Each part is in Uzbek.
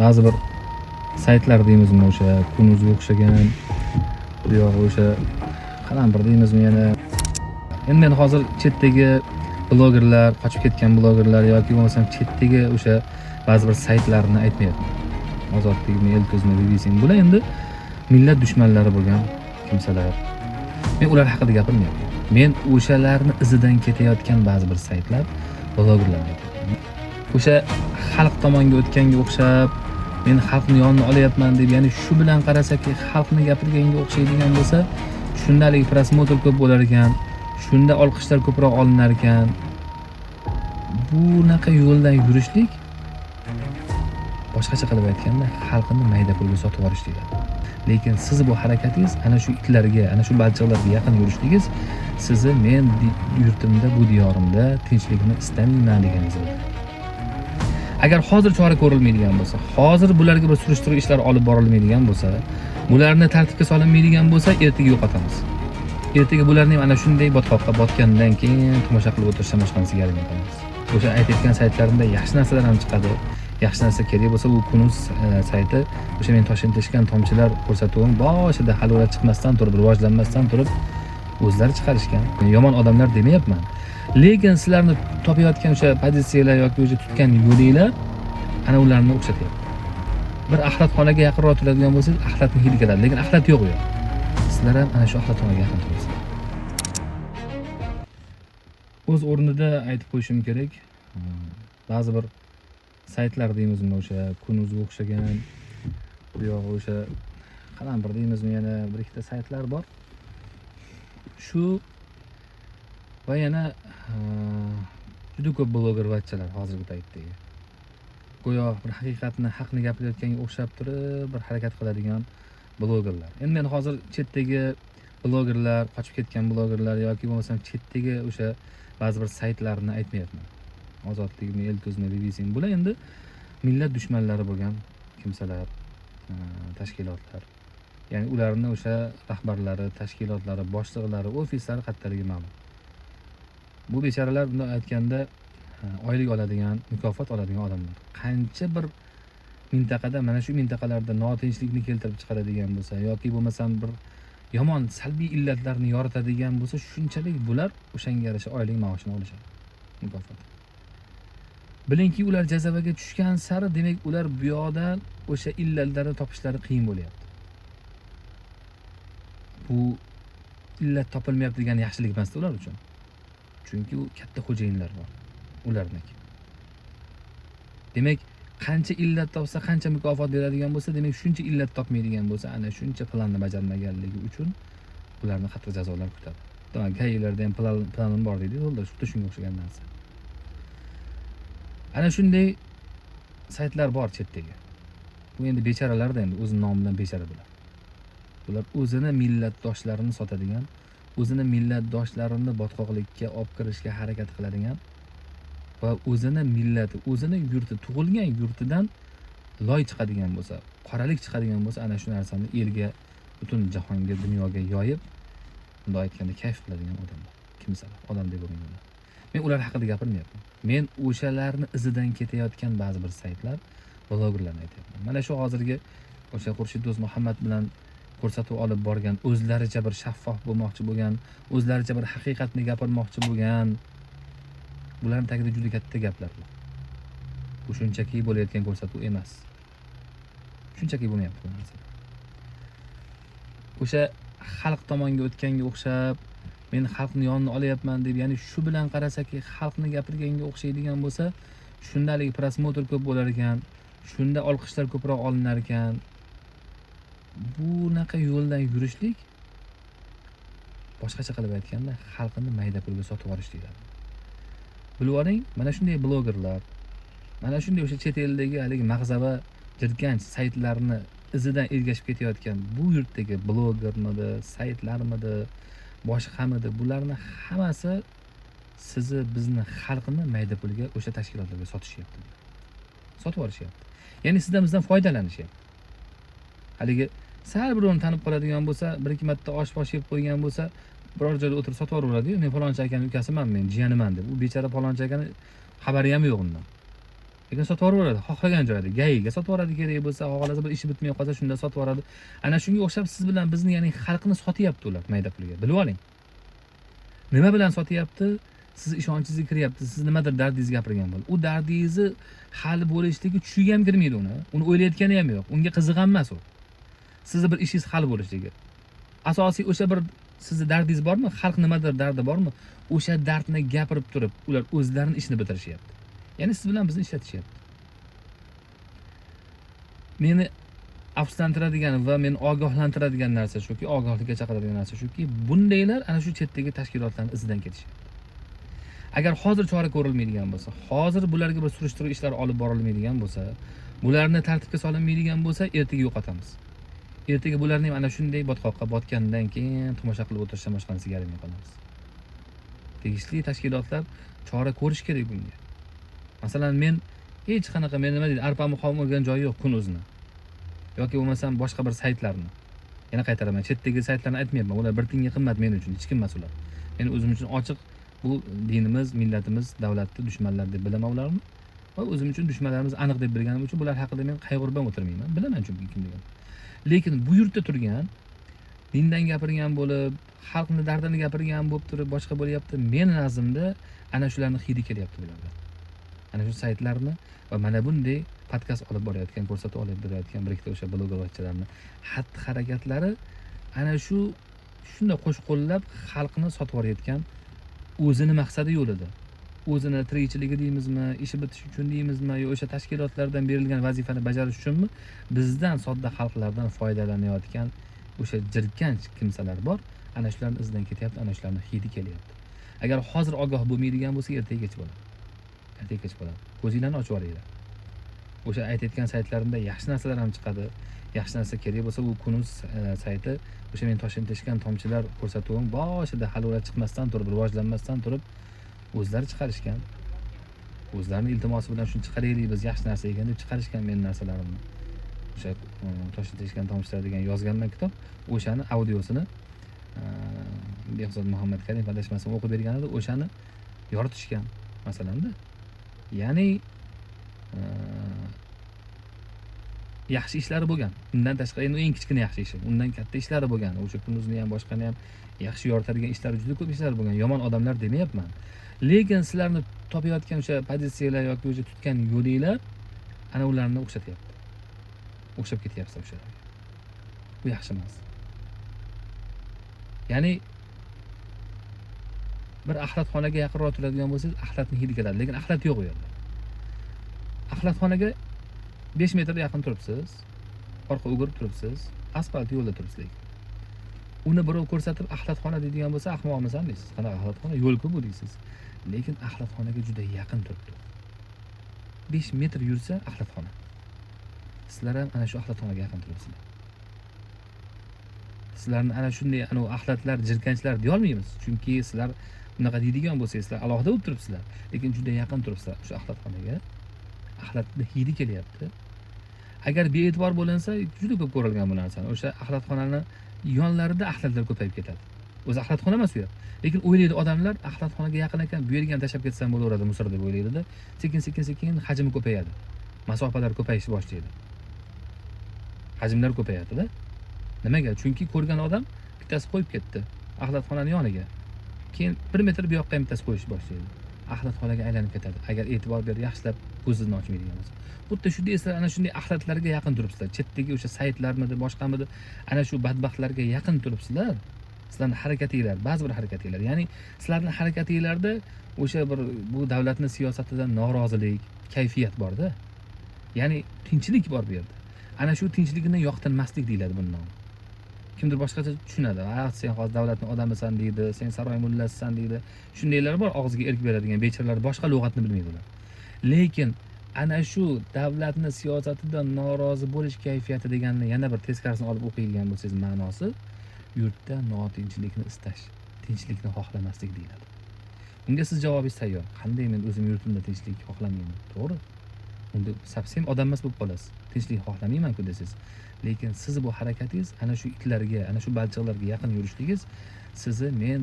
Ba'zi bir saytlar deymizmi, o'sha Kunuzga o'xshagan, bu yog'i o'sha qalampir deymizmi yana. Endi men hozir chetdagi blogerlar, qochib ketgan blogerlar yoki bo'lmasam chetdagi o'sha ba'zi bir saytlarni aytmayapman. Ozodlikmi, Eltuzmi, BBCmi, bular endi millat dushmanlari bo'lgan kimsalar. Men ular haqida gapirmayapman. Men o'shalarni izidan ketayotgan ba'zi bir saytlar, blogerlarni aytyapman. O'sha xalq tomonga o'tganga o'xshab, men xalqni yonini olyapman deb, ya'ni shu bilan qarasaki xalqni gapirganga o'xshaydigan bo'lsa, shundalik просмотр ko'p bo'lar ekan, shunda olqishlar ko'proq olinar ekan. Bunaqa yo'ldan yurishlik, boshqacha qilib aytganda, xalqni mayda pulga sotib yuborish deyiladi. Lekin siz bu harakatingiz ana shu itlarga, ana shu balchiqlarga yaqin yurishligingiz sizni men yurtimda, bu diyorimda tinchlikni istamayman deganingiz bildiradi. Agar hozir chora ko'rilmaydigan bo'lsa, hozir bularga bir surishtiruv ishlari olib borilmaydigan bo'lsa, bularni tartibga solinmaydigan bo'lsa, ertaga yo'qotamiz. Ertaga bularni ham ana shunday botqoqqa botgandan keyin tomosha qilib o'tirishdan boshqa narsaga qilamiz. O'sha aytayotgan saytlarimda yaxshi narsalar ham chiqadi. Yaxshi narsa kerak bo'lsa, u Kunuz sayti, o'sha men Toshkent teshgan tomchilar ko'rsatuvim boshida hali ular chiqmasdan turib, rivojlanmasdan turib o'zlari chiqarishgan. Yomon odamlar demayapman. Lekin sizlarni topayotgan o'sha pozitsiyalar yoki o'sha tutgan yo'linglar ana ularni o'xshatyapti. Bir axlatxonaga yaqinroq turadigan bo'lsangiz, axlatni hidi keladi, lekin axlat yo'q u yoqda. Sizlar ham ana shu axlatxonaga yaqin turasizlar. O'z o'rnida aytib qo'yishim kerak. Ba'zi bir saytlar deymizmi, o'sha Kunuzga o'xshagan, bu yog'i o'sha qalampir deymizmi, yana bir ikkita saytlar bor. Shu va yana juda ko'p bloger vachchalar hozirgi paytdagi. Go'yo bir haqiqatni, haqni gapirayotganga o'xshab turib, bir harakat qiladigan blogerlar. Endi men hozir chetdagi blogerlar, qochib ketgan blogerlar yoki bo'lmasam chetdagi o'sha ba'zi bir saytlarni aytmayapman. Ozodlikmi, Eltuzmi, BBCmi, bular endi millat dushmanlari bo'lgan kimsalar, tashkilotlar. Ya'ni ularni o'sha rahbarlari, tashkilotlari, boshliqlari, ofislari qayerligi ma'lum. Bu bechoralar bunday aytganda oylik oladigan, mukofot oladigan odamlar. Qancha bir mintaqada, mana shu mintaqalarda notinchlikni keltirib chiqaradigan bo'lsa yoki bo'lmasam bir yomon salbiy illatlarni yoritadigan bo'lsa, shunchalik bular o'shanga yarasha oylik maoshini olishadi, mukofot. Bilingki, ular jazavaga tushgan sari, demak, ular bu yoqdan o'sha illatlarni topishlari qiyin bo'lyapti. Bu illat topilmayapti degani yaxshilik emasda ular uchun. Chunki u katta xo'jayinlar bor ularniki. Demak, qancha illat topsa, qancha mukofot beradigan bo'lsa, demak, shuncha illat topmaydigan bo'lsa, ana shuncha planni bajarmaganligi uchun ularni qattiq jazolar kutadi. Demak, GAIlarda ham planim bor deydi, yo'ldosh, xuddi shunga o'xshagan narsa. Ana shunday saytlar bor chetdagi. Bu endi bechoralarda, endi o'zini nomi bilan bechora bular. Bular o'zini millatdoshlarini sotadigan, o'zini millatdoshlarini botqoqlikka olib kirishga harakat qiladigan va o'zini millati, o'zini yurti, tug'ilgan yurtidan loy chiqadigan bo'lsa, qoralik chiqadigan bo'lsa, ana shu narsani elga, butun jahonga, dunyoga yoyib, bunday aytganda kayf qiladigan odamlar, kimsalar, odam deb bo'lmaganlar. Men ular haqida gapirmayapman. Men o'shalarni izidan ketayotgan ba'zi bir saytlar, blogerlarni aytyapman. Mana shu hozirgi o'sha Xurshid Do'st Muhammad bilan ko'rsatuv olib borgan, o'zlaricha bir shaffof bo'lmoqchi bo'lgan, o'zlaricha bir haqiqatni gapirmoqchi bo'lgan, bularning tagida juda katta gaplar bor. Bu shunchaki bo'layotgan ko'rsatuv emas. Shunchaki bo'lmayapti bu narsa. O'sha xalq tomonga o'tganga o'xshab, men xalqni yonini olyapman deb, ya'ni shu bilan qarasaki xalqni gapirganga o'xshaydigan bo'lsa, shundalik просмотр ko'p bo'lar ekan, shunda olqishlar ko'proq olinar ekan. Bunaqa yo'ldan yurishlik, boshqacha qilib aytganda, xalqni mayda pulga sotib yuborish deyiladi. Bilib oling, mana shunday blogerlar, mana shunday o'sha chet eldagi haligi mag'zava jirkanch saytlarni izidan ergashib ketayotgan bu yurtdagi blogermidi, saytlarmidi, boshqamidi, bularni hammasi sizni, bizni xalqni mayda pulga o'sha tashkilotlarga sotishyapti. Sotib yuborishyapti. Ya'ni sizdan, bizdan foydalanishyapti. Haligi sal birovni tanib qoladigan bo'lsa, bir ikki marta osh posh yeb qo'ygan bo'lsa, biror joyda o'tirib sotib yuboraveradi-yu, men falonchi akani ukasiman, men jiyaniman deb. U bechora falonchi akani xabari ham yo'q undan. Lekin sotib yuboradi xohlagan joyida, GAIga sotib yuboradi kerak bo'lsa, xohlasa bir ishi bitmay qolsa shunda sotib yuboradi. Ana shunga o'xshab siz bilan bizni, ya'ni xalqni sotyapti ular mayda pulga. Bilib oling. Nima bilan sotyapti? Siz ishonchingizga kiryapti, siz nimadir dardingizni gapirgan bo'ladi. U dardingizni hal bo'lishligi tushiga ham kirmaydi uni. Uni o'ylayotgani ham yo'q. Unga qiziq ham emas u. Sizni bir ishingiz hal bo'lishligi. Asosiy o'sha bir sizni dardingiz bormi? Xalq nimadir dardi bormi? O'sha dardni gapirib turib, ular o'zlarini ishini bitirishyapti. Ya'ni siz bilan bizni ishlatishyapti. Meni afsuslantiradigan va meni ogohlantiradigan narsa shuki, ogohlikka chaqiradigan narsa shuki, bundaylar ana shu chetdagi tashkilotlarning izidan ketishyapti. Agar hozir chora ko'rilmaydigan bo'lsa, hozir bularga bir surishtiruv ishlari olib borilmaydigan bo'lsa, bularni tartibga solinmaydigan bo'lsa, ertaga yo'qotamiz. Ertaga bularni ham ana shunday botqoqqa botgandan keyin tomosha qilib o'tirishdan boshqa narsaga yaramay qolamiz. Tegishli tashkilotlar chora ko'rish kerak bunga. Masalan, men hech qanaqa, men nima deydi, arpamni xom urgan joyi yo'q Kun.uzni. Yoki bo'lmasam boshqa bir saytlarni. Yana qaytaraman, chetdagi saytlarni aytmayapman. Ular bir tiyinga qimmat men uchun, hech kim emas ular. Men o'zim uchun ochiq, bu dinimiz, millatimiz, davlatni dushmanlar deb bilaman ularni. Va o'zim uchun dushmanlarimiz aniq deb bilganim uchun bular haqida men qayg'urib ham o'tirmayman. Bilaman chunki kimligini. Lekin bu yurtda turgan, dindan gapirgan bo'lib, xalqni dardini gapirgan bo'lib turib boshqa bo'lyapti. Men nazdimda ana shularni hidi kelyapti bulardan. Ana shu saytlarni va mana bunday podkast olib borayotgan, ko'rsatuv olib borayotgan bir ikkita o'sha blogerlarni xatti harakatlari ana shu shunday qo'shqo'llab xalqni sotib yuborayotgan o'zini maqsadi yo'lida. O'zini tirikchiligi deymizmi, ishi bitishi uchun deymizmi, yo o'sha tashkilotlardan berilgan vazifani bajarish uchunmi, bizdan, sodda xalqlardan foydalanayotgan o'sha jirkanch kimsalar bor. Ana shularning izidan ketyapti, ana shularning hidi kelyapti. Agar hozir ogoh bo'lmaydigan bo'lsa, ertaga kech bo'ladi. Ertaga kech bo'ladi. Ko'zinglarni ochib yuboringlar. O'sha aytayotgan saytlarimda yaxshi narsalar ham chiqadi. Yaxshi narsa kerak bo'lsa, u Kun.uz sayti, o'sha men toshdan teshgan tomchilar ko'rsatuvim boshida hali ular chiqmasdan turib, rivojlanmasdan turib o'zlari chiqarishgan. O'zlarini iltimosi bilan shuni chiqaraylik biz, yaxshi narsa ekan deb chiqarishgan meni narsalarimni. O'sha toshdan teshgan tomchilar degan yozganman kitob, o'shani audiosini Behzod Muhammad Karim adashmasam o'qib bergan edi, o'shani yoritishgan masalanda. Ya'ni yaxshi ishlari bo'lgan. Undan tashqari endi eng kichkina yaxshi ishi, undan katta ishlari bo'lgan. O'sha Kun.uzni ham boshqani ham yaxshi yoritadigan ishlari, juda ko'p ishlari bo'lgan. Yomon odamlar demayapman. Lekin sizlarni topayotgan o'sha pozitsiyalar yoki o'sha tutgan yo'linglar ana ularni o'xshatyapti. O'xshab ketyapsizlar o'shalarga. Bu yaxshi emas. Ya'ni bir axlatxonaga yaqinroq turadigan bo'lsangiz, axlatni hidi keladi, lekin axlat yo'q u yerda. Axlatxonaga 5 metr yaqin turibsiz, orqa o'girib turibsiz, asfalt yo'lda turibsiz lekin. Uni birov ko'rsatib axlatxona deydigan bo'lsa, ahmoqmisan deysiz. Qanaqa axlatxona? Yo'l-ku bu deysiz. Lekin axlatxonaga juda yaqin turibdi. 5 metr yursa axlatxona. Sizlar ham ana shu axlatxonaga yaqin turibsizlar. Sizlarni ana shunday ana axlatlar, jirkanchlar deya olmaymiz. Chunki sizlar unaqa deydigan bo'lsangiz, sizlar alohida bo'lib turibsizlar. Lekin juda yaqin turibsizlar o'sha axlatxonaga. Axlatni hidi kelyapti. Agar bee'tibor bo'linsa, juda ko'p ko'rilgan bu narsani. O'sha axlatxonani yonlarida axlatlar ko'payib ketadi. O'zi axlatxona emas u yer. Lekin o'ylaydi odamlar, axlatxonaga yaqin ekan, bu yerga ham tashlab ketsam bo'laveradi musor deb o'ylaydida. Sekin-sekin hajmi ko'payadi. Masofalar ko'payishni boshlaydi. Hajmlar ko'payadi-da. Nimaga? Chunki ko'rgan odam bittasi qo'yib ketdi axlatxonani yoniga. Keyin 1 metr bu yoqqa ham bittasi qo'yishni boshlaydi. Axlatxonaga aylanib ketadi. Agar e'tibor berib yaxshilab ko'zingizni ochmaydigan bo'lsa. Xuddi shunday sizlar ana shunday axlatlarga yaqin turibsizlar. Chetdagi o'sha saytlarmidi, boshqamidi, ana shu badbaxtlarga yaqin turibsizlar. Sizlarning harakatinglar, ba'zi bir harakatinglar, ya'ni sizlarning harakatinglarda o'sha bir bu davlatning siyosatidan norozilik, kayfiyat borda. Ya'ni tinchlik bor bu yerda. Ana shu tinchlikni yoqtirmaslik deyiladi buni nomi. Kimdir boshqacha tushunadi. Ha, sen hozir davlatning odamisan deydi, sen saroy mullasisan deydi. Shundaylar bor, og'ziga erk beradigan bechoralar boshqa lug'atni bilmaydi ular. Lekin ana shu davlatni siyosatidan norozi bo'lish kayfiyati deganni yana bir teskarisini olib o'qiydigan bo'lsangiz, ma'nosi yurtda notinchlikni istash, tinchlikni xohlamaslik deyiladi. Unga siz javobingiz tayyor. Qanday men o'zim yurtimda tinchlik xohlamayman? To'g'ri. Unda совсем odam emas bo'lib qolasiz. Tinchlik xohlamayman-ku desangiz. Lekin siz bu harakatingiz ana shu itlarga, ana shu balchiqlarga yaqin yurishligingiz sizni men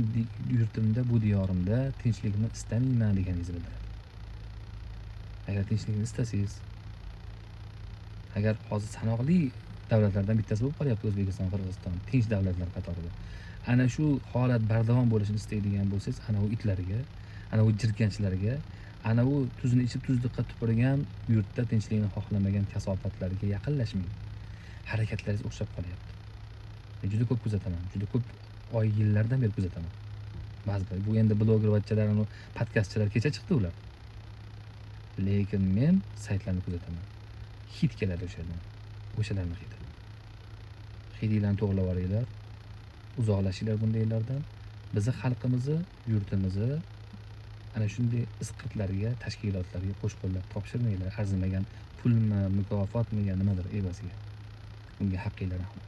yurtimda, bu diyorimda tinchlikni istamayman deganingizni bildiradi. Agar tinchlikni istasangiz, agar hozir sanoqli davlatlardan bittasi bo'lib qolyapti O'zbekiston, Qirg'iziston tinch davlatlar qatorida. Ana shu holat bardavom bo'lishini istaydigan bo'lsangiz, ana u itlarga, ana u jirkanchlarga, ana u tuzini ichib tuzliqqa tupurgan, yurtda tinchlikni xohlamagan kasofatlarga yaqinlashmang. Harakatlaringiz o'xshab qolyapti. Men juda ko'p kuzataman, juda ko'p oy yillardan beri kuzataman. Ba'zi bir bu endi bloger vachchalar, podkastchilar kecha chiqdi ular. Lekin men saytlarni kuzataman. Hid keladi o'sha yerdan. O'shalarni hidi. Hidinglarni to'g'rilab olinglar. Uzoqlashinglar bundaylardan. Bizni xalqimizni, yurtimizni ana shunday isqirtlarga, tashkilotlarga qo'shqo'llab topshirmanglar. Arzimagan pulmi, mukofotmi, yo nimadir evaziga. Bunga haqqinglar rahmat.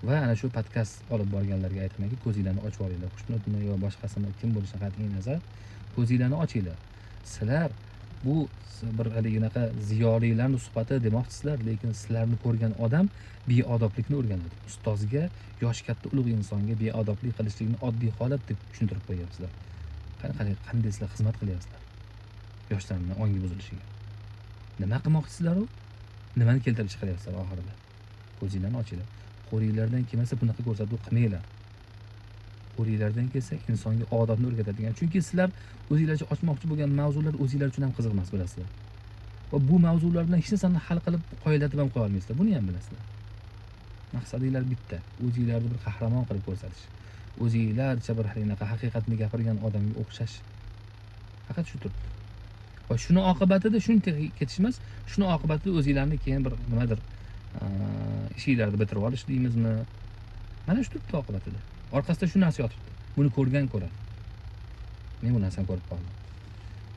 Va ana shu podkast olib borganlarga aytamanki, ko'zinglarni ochib olinglar. Xushnudmi yo boshqasimi, kim bo'lishidan qat'iy nazar, ko'zinglarni ochinglar. Sizlar bu bir haliginaqa ziyolilarning suhbati demoqchisizlar, lekin sizlarni ko'rgan odam beodoblikni o'rganadi. Ustozga, yoshi katta ulug' insonga beodoblik qilishlikni oddiy holat deb tushuntirib qo'yyapsizlar. Qanday sizlar xizmat qilyapsizlar yoshlarning ongi buzilishiga? Nima qilmoqchisizlar u? Nimani keltirib chiqaryapsizlar oxirida? Ko'zinglarni ochinglar. Qo'linglardan kelmasa bunaqa ko'rsatuv qilmanglar. Qo'linglardan kelsa insonga odobni o'rgatadigan. Chunki sizlar o'zinglarcha ochmoqchi bo'lgan mavzular o'zinglar uchun ham qiziq emas, bilasizlar. Va bu mavzular bilan hech narsani hal qilib qoyillatib ham qo'ya olmaysizlar. Buni ham bilasizlar. Maqsadinglar bitta, o'zinglarni bir qahramon qilib ko'rsatish. O'zinglarcha bir halinaqa haqiqatni gapirgan odamga o'xshash. Faqat shu turibdi. Va shuni oqibatida shuncha ketish emas, shuni oqibatida o'zinglarni keyin bir nimadir ishinglarni bitirib olish deymizmi? Mana shu turibdi oqibatida. Orqasida shu narsa yotibdi. Buni ko'rgan ko'radi. Men bu narsani ko'rib qoldim.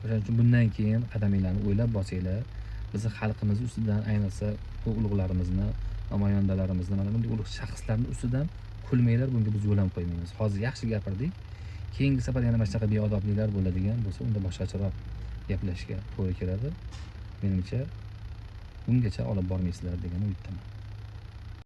O'shaning uchun bundan keyin qadaminglarni o'ylab bosinglar. Bizni xalqimiz ustidan, ayniqsa bu ulug'larimizni, namoyandalarimizni, mana bunday ulug' shaxslarning ustidan kulmanglar, bunga biz yo'l ham qo'ymaymiz. Hozir yaxshi gapirdik. Keyingi safar yana mana shunaqa beodobliklar bo'ladigan bo'lsa, unda boshqacharoq gaplashishga to'g'ri keladi. Menimcha, bungacha olib bormaysizlar degan umiddaman.